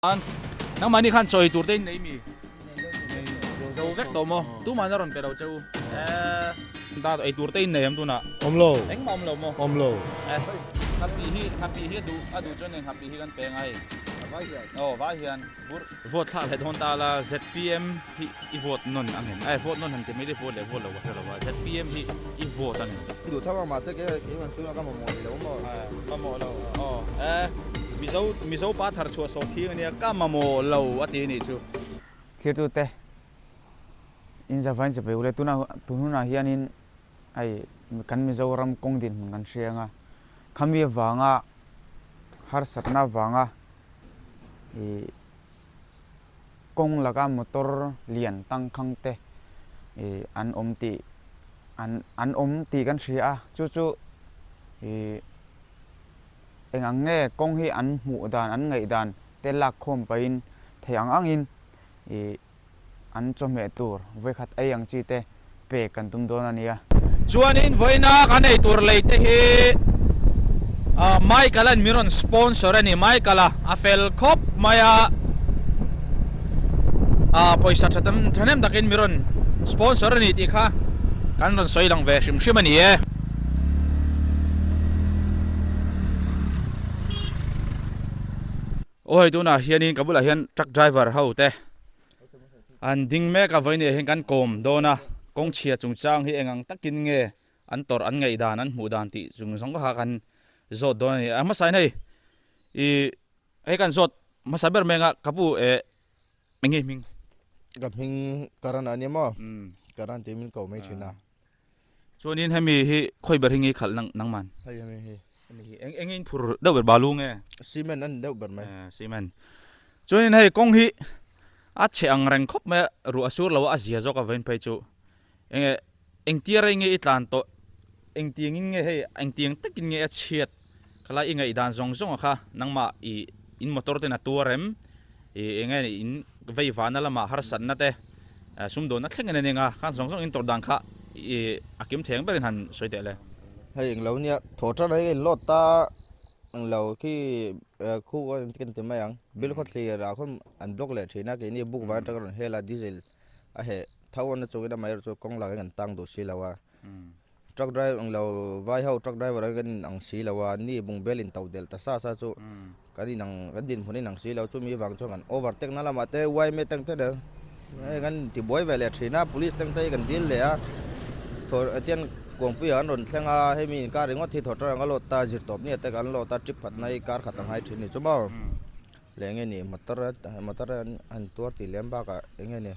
Nangmahni khan chawi tur te in nei mi? Zo vek tawh maw? Tumah na rawn pe lo che u. Da ei tur te in nei em tunah? Awm lo. Engmah awm lo maw? Awm lo. Nghapi hi nghapi hi a duh a duh chuan nghapi hi kan pe ngai. Aw vai hian bur. Vote thlak leh dawn ta la ZPM hi i vote nawn ang em? Eh vote nawn han ti mai le vote leh vote lo ka hre lo a ZPM hi i vote ang em? Duh tho a mahse kei keiman tunah ka mamawh ni lo maw? Eh mamawh lo aw eh Mizo Mizo pa thar chhuah sawh thing ania ka mamawh lo a ti anih chu. Thirtute in zavain che pei ule tuna tun hunah hianin hei kan Mizoram kawng dinhmun kan hria anga khami avanga harsatna avanga ih kawng laka motor lian tangkhang te ih an awm tih an an awm tih kan hria a chu chu ih eng ang nge kawng hi an hmuh dan an ngaih dan te lak khawm pahin thei ang angin ih an chawhmeh tur vawikhat ei ang chi te pek kan tum dawn a nia. Chuanin vawiina kan ei tur lei te hi Michael an min rawn sponsor a ni. Michael a a fel khawp mai a, pawisa tha thahnem takin min rawn sponsor a ni tih kha kan rawn sawi lang ve hrim hrim a ni e. Aw hei tunah hianin ka bulah hian truck driver ho te an ding mek a vawiin hian kan kawm dawn a kawng chhia chungchang hi eng ang takin nge an tawrh an ngaih dan an hmuh dan tih chung zawng kha kan zawt dawn a ni a hmasa in hei ih hei kan zawt hmasa ber mai anga ka pu eh eng nge hming ka hming karan a nia maw karan tih min ko mai thin a. Chuanin hemi hi khawi ber hi nge khalh nang nangman? Hei hemi hi. Hemi hi eng eng in phur deuh ber balu nge? Cement an deuh ber mai. Eh cement. Chuanin hei kawng hi a chhe ang reng khawp mai a, ruah a sur lo a, a zia zawk a vawiin phei chu. Enge engtia rei nge i tlan tawh? Engtiang in nge hei engtiang takin nge a chhiat? Khalai i ngaihdan zawng zawng a kha nangmah i in motor ten a tuar em? I enge in vei vahna lamah harsatna te sumdawnna thleng en a nia khan zawng zawng in tawrh dan kha i a kim thei ang berin han sawi teh le. Hei englo nia thaw tan a in load ta englo khi khu an ti mai ang bill khaw thlir ah khawn an block leh thin a keini book vang atanga rawn hel a diesel a heh tho a na chungin amaherawhchu chu kawng lakah kan tang duh si lo a. Truck driver ang lo vai ho truck driver ang kan in ang si lo a ni bungbel in to del ta sa sa chu kan in ang kan dinhmun in ang si lo chumi vang chuan kan overtake na lamah te yma tank te nen hei kan ti buai ve leh thin a police tank te hi kan dil leh a thaw tian kuangpuiah an rawn thleng a hemi inkar ringawt hi thaw tang a load ta zir tawp ni te kan load a trip khat na hi kar khat ang hai thin ni chu maw leh enge ni motor motor an tuar tih lem bakah enge ni.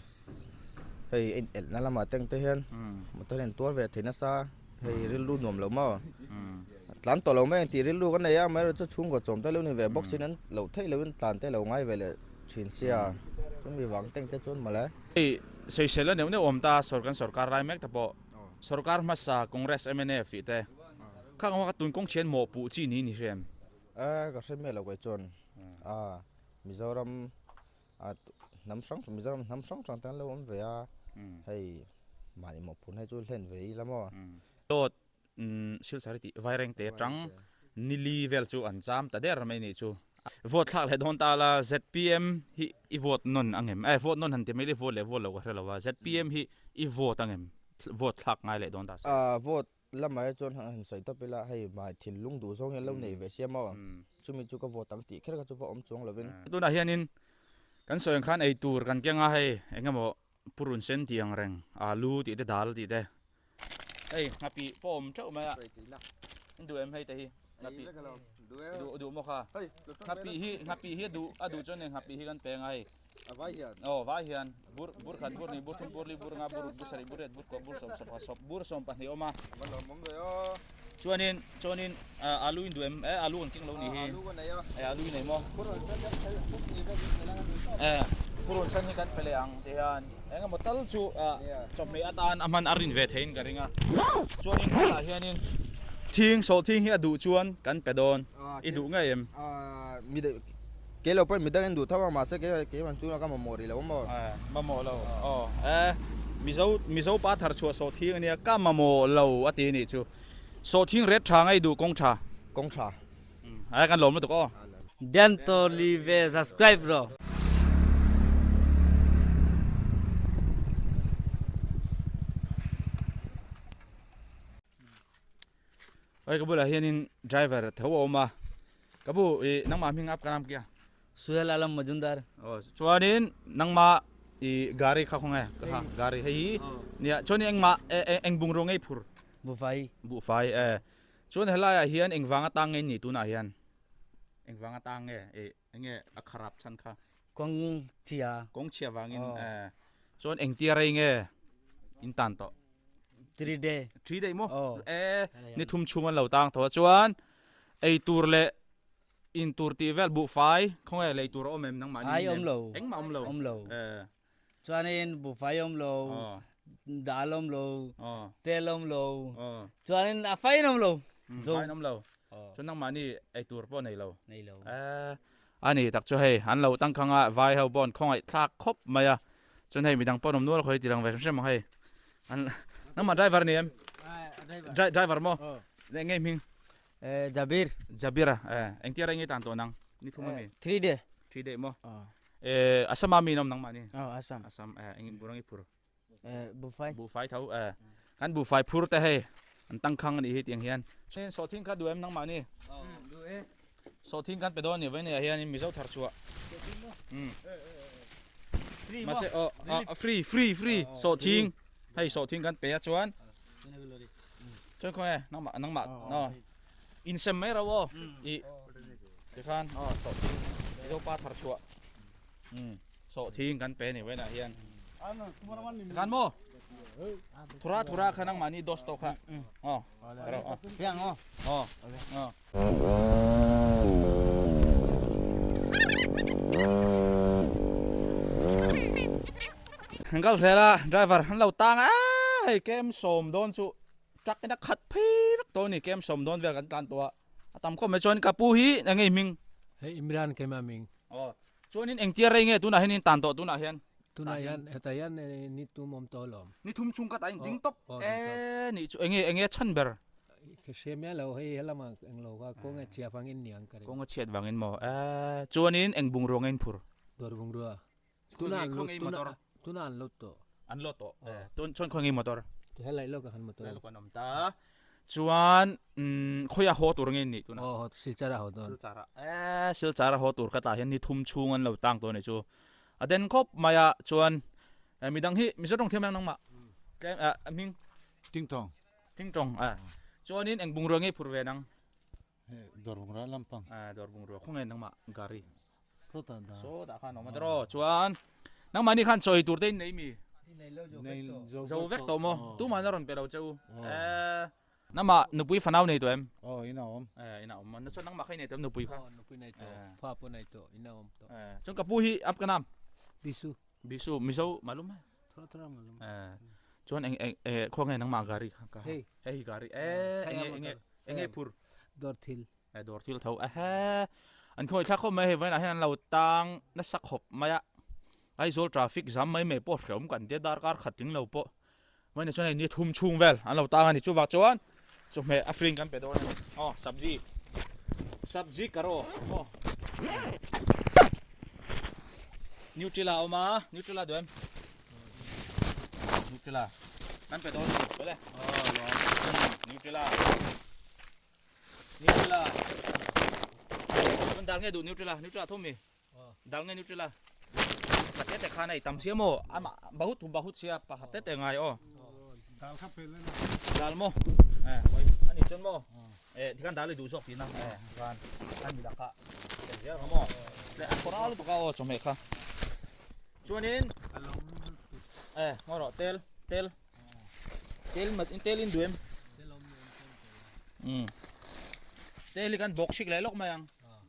Hei en elh na lamah te ang te hian motor hian tuar ve thei nasa hei rilru nuam lo maw tlan tawh lo mai ang tih rilru ka nei a amaherawhchu chhungkaw chawm te lo ni ve bawk sin an lo theih loin tlan te lo ngai ve leh thin sia chumi vang te ang te chuan mawle. Hei sawisel a neuh neuh awm ta kan sorkar lai mek te pawh sorkar hmasa Congress mnf tih te khang ho kha tun kawng chhian mawhpuh chi ni ni hrem. E ka hre miah lo kei chuan a Mizoram A hnam hrang hrang Mizoram hnam hrang hrang te an lo awm ve a hei mahni mawhphurhna hi chu hlen ve ila maw. Dawt silchar hi tih vaireng te atang nili vel chu an cham ta der mai nih chu. Vote thlak leh dawn ta la ZPM hi i vote nawn ang em? Eh vote nawn han ti mai ila i vote leh vote lo ka hre lo a ZPM hi i vote ang em? Vote thlak ngai leh dawn ta se. Vote Lamah hi chuan han sawi tawp ila hei mai thinlung duh zawng hian lo nei ve sia maw chumi chu ka vote ang tih kher kha chu va awm chuang lovin. Tunah hianin kan sawi ang khan ei tur kan keng a hei eng emaw purun sen tih ang reng alu tih te dal tih te hei nghapih pawh awm teuh mai a in duh em hei te hi nghapih duh duh maw kha nghapih hi nghapih hi a duh a duh chuan nghapih hi kan peng a hei. A vai hian. Aw vai hian bur bur khat bur hnih bur thum bur li bur nga bur ruk bur sarih bur riat bur kua bur sawm sawm pakhat sawm bur sawm pahnih a awm a. A va lawmawm ve aw. Chuanin chuanin alu in duh em eh alu an keng lo nih hi. Alu ka nei a. Eh alu i nei maw. Purun sen kan pe leh pum ni vel in nei lang a ni tawp. Eh purun sen hi kan pe leh ang ti hian eng emaw tal chu chawhmeh atan a hman a rin ve theiin ka ring a. Chuanin hetah hianin thing sawhthing hi a duh chuan kan pe dawn i duh ngei em. Mi Kei lo pawhin midang in duh tho a, mahse kei keiman tuna ka mamawh rih lo maw? Eh, mamawh lo. Aw, eh, Mizo, Mizo pa thar chhuah sawhthing a nia, ka mamawh lo a ti a nih chu. Sawhthing ret tha ngei duh kawng tha. Kawng tha. Eh, kan lawm lutuk aw. Dento live subscribe ro. Oi ka bulah hianin driver tho a awm a ka bu i nangmah hming ap ka nam kia. Suhel Alam Majumdar. Aw chuanin nangmah i gari kha khawnge ka ha gari hei hi nia chuanin engmah eng bungrua ngei phur. Buhfai. Buhfai e chuan helaiah hian engvanga tang nge ni tunah hian. Engvang atang nge eh enge a kharap chhan kha? Kawng chhia. Kawng chhia vangin eh chuan engtia rei nge in tan tawh? Three day. Three day maw? Eh ni thum chhung an lo tang tawh a chuan ei tur leh in tur tih vel buhfai khawnge lei tur a awm em nangmah ni? Ai awm lo. Engmah awm lo. Awm lo. Eh. Chuanin buhfai awm lo, dal awm lo, tel awm lo, chuanin a faiin awm lo. Faiin awm lo. Chuan nangmahni ei tur pawh nei lo. Nei lo. A ni tak chu hei an lo tangkhang a, vai ho pawh an khawngaih thlak khawp mai a. Chuan hei midang pawh an awm nual khaw hi ti lang ve hrim hrim ang hei. An nangmah driver ni em? Driver maw? Eng nge hming? Jabir. Jabir a, engtia rei nge tan tawh nang? Ni thum ami? Three day. Three day maw? Eh Assam a mi in awm nangmah ni? Aw Assam. Assam eh eng burang i phur? Eh buhfai. Buhfai tho eh kan buhfai phur te hei an tangkhang a nih hi tiang hian. Sawhthing kha duh em nangmah ni? Duh e. Sawhthing kan pe dawn a ni vawiin ah hian Mizo thar chhuah. Sawhthing maw? Umm. Free maw? Mahse aw free free free sawhthing hei sawhthing kan pe a chuan chuan khawnge nangmah nangmah aw insem mai rau aw ih tikhan aw sawhthing Mizopa thar chhuah umm sawhthing kan pe a ni vawiinah hian tikhan maw thura thura kha nangmahni dos tawh kha aw aw aw aw. An kal zel a driver an lo tang a hei kem sawm dawn chu truck in a khat phei vek tawh a ni kem sawm dawn vel kan tlan tawh a a tam khawp mai chuan ka pu hi eng nge i hming hei Imran keimah hming aw chuanin engtia rei nge tunah hian in tan tawh tunah hian tunah hian hetah hian ni tum awm tawh alawm ni thum chhung ka tah in ding tawp e nih chu enge enge chhan ber Ka hria miah lo hei helama englo kha kawng a chhiat vangin niang ka ring. Kawng a chhiat vangin maw? Eeh chuanin eng bungrua nge in phur? Dawr bungrua. Tuna an load tuna tuna an load tawh. An load tawh. Eh tun chuan khawi nge motor? Helai lawk ah khan motor. Helai lawk an awm ta. Chuan umm khawi a haw tur nge in nih tuna? Aw haw Silchar a haw dawn. Silchar a eh Silchar a haw tur ka tah hian ni thum chhung an lo tang tawh a nih chu. A den khawp mai a chuan midang hi Mizo tawng thiam em nangmah? Tlem eh hming? Tingtawng. Thingtawng a chuanin eng bungrua nge phur ve nang? Dawr bungrua lampang. A dawr bungrua khaw nge nangmah gari? Sawtah dah. Sawtah khan awm a tawh chuan nangmah ni khan chawi tur te in nei mi? Nei zo vek tawh maw? Tumah na rawn pe lo che u. Eh nangmah nupui fanau nei tawh em? Aw ina awm. Eh ina awm a chuan nangmah kha i nei tawh em nupui kha? Aw nupui nei tawh fa pawh nei tawh ina awm tawh. Eh chuan ka pu hi ap ka nam? Bisu. Bisu Mizo malum e. Thura thura malum. Eh chuan eng eng eh khaw nge nangmah gari kha ka Hei. Hei gari eh enge enge enge phur. Dawr thil. Eh dawr thil tho ehe an khawi thlak khawp mai hei vawiinah hian an lo tang nasa khawp mai a Aizawl traffic zam mai mai pawh hreawm kan tia darkar khat tling lo pawh vawiinah chuan hei ni thum chhung vel an lo tang a ni chuvang chuan chawhmeh a free in kan pe dawn a ni aw sabji sabji karo aw Nutella a awm a Nutella duh em Nutella kan pe dawn a ni bawle Nutella Nutella chuan dal nge duh Nutella Nutella thawm mi dal nge Nutella pakhat te te khan a i tam sia maw amah bahut bahut sia pakhat te te ngai aw dal kha pe leh dal maw eh a ni chuan maw eh tikhan dal i duh zawk tihna eh tikhan a ni lakah tel zel ang maw leh a khawrh lutuk a aw chawhmeh kha chuanin eh ngaw rawh tel tel tel tel in duh em um tel hi kan bawk hrik leh lawk mai ang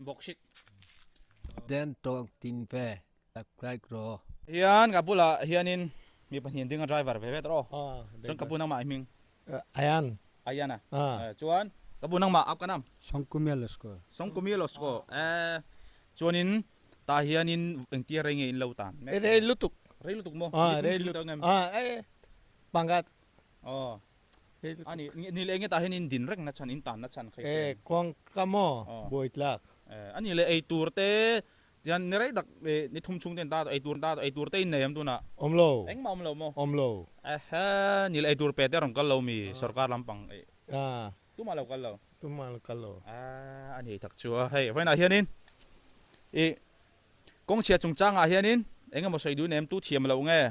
bawk hrik. Den tawng tin ve subscribe rawh. Hian ka bulah hianin mi pahnih ding a driver ve ve tawh aw. Chuan ka pu nangmah i hming? Ayan. Ayan a. Chuan ka pu nangmah ap ka nam? Songkumia Losko. Songkumia Losko. Chuanin tah hianin engtia rei nge in lo tan? Rei lutuk. Rei lutuk maw? Rei lutuk. Pangat. Aw. Ani ni leh nge tah hian in din reng na chhan in tan na chhan kha i hria em? Kawngka maw? Buaitlak. A nih leh ei tur te tian ni rei tak ni thum chhung te in ta ei tur ta ei tur te in nei em tunah? Awm lo. Engmah awm lo maw? Awm lo. Ehe, ni leh ei tur pe te a rawn kal lo mi sorkar lampang ei. Tumah lo kal lo. Tumah lo kal lo. A ni tak chu a. Hei vawiinah hianin i kawngchhia chungchangah hianin eng emaw sawi duh nem tu thiam loh nge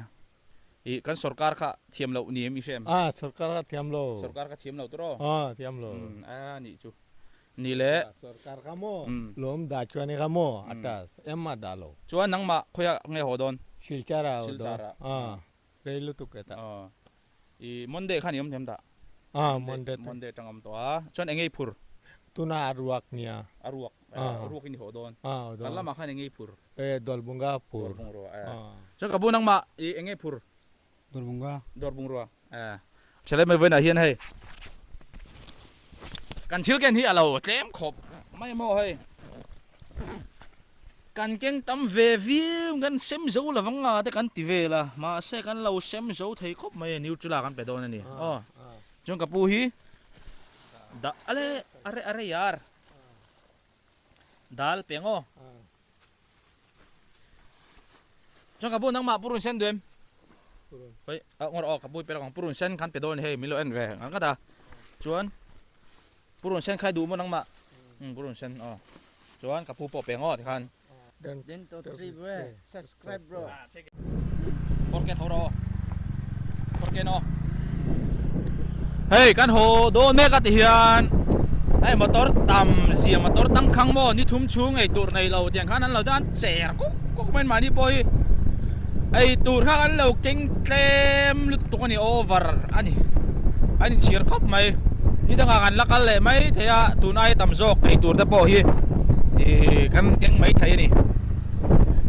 i kan sorkar kha thiam loh ni em i hre em? A sorkar kha thiam lo. Sorkar kha thiam lo tawh A thiam lo. A nih chu. Ni le. Sorkar kha maw lawm dah chuan i kha maw a tas em a dah lo. Chuan nangmah khawiah nge haw dawn? Silchar ah haw dawn. Silchar ah. A rei lutuk e tah. I Monday khan i awm thiam dah? Ah, Monday te. Monday atang awm tawh a. Chuan eng ei phur? Tuna a ruak nia. A ruak, a ruak in i haw dawn. Ah, haw dawn. Kan lamah khan eng ei phur? E, Dawlbunga phur. Dawlbungrua, e. Chuan ka bu nangmah i eng ei phur? Dawlbunga. Dawlbungrua, e. Thalai mai vawiinah hian hei kan thil ken hi a lo tlem khawp mai maw hei. Kan keng tam ve viau kan sem zo lo vang nga te kan ti vel a, mahse kan lo sem zo thei khawp mai a, Nutella kan pe dawn a ni. Aw, chuan ka pu hi dah ale are are yar dal pe ang aw. Chuan ka pu nangmah purun sen duh em? Khawi a ngawr aw ka pu pe lawk ang purun sen kan pe dawn a ni hei min lo en ve ang ngat a, chuan. Purun sen khai duh maw nangmah? Umm purun sen aw. Chuan ka pu pawh pe ngaw tikhan. Then to three bro subscribe bro. Kawrke tho rawh aw. Kawrke no. Hei kan haw dawn mek a ti hian hei motor tam zia motor tangkhang maw ni thum chhung ei tur nei lo tiang khan an lo dan cher kuk kuk mai mahni pawh hi ei tur kha kan lo keng tlem lutuk a ni over a ni an inchhir khawp mai ni dangah kan la kal leh mai thei a tun aia tam zawk ei tur te pawh hi ihh kan keng mai thei a ni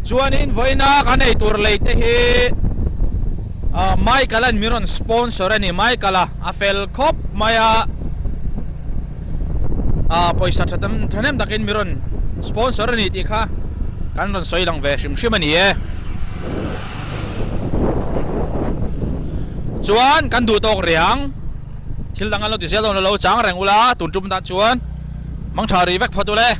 chuanin vawiina kan ei tur lei te hi ah Michael an min rawn sponsor a ni Michael a a fel khawp mai a ah pawisa tha tam thahnem takin min rawn sponsor a ni tih kha kan rawn sawi lang ve hrim hrim a ni e. Chuan kan duh tawk riang thil dang an lo ti zel dawn lo chang reng ula tun tum tan chuan mangtha rih vek phawt ule.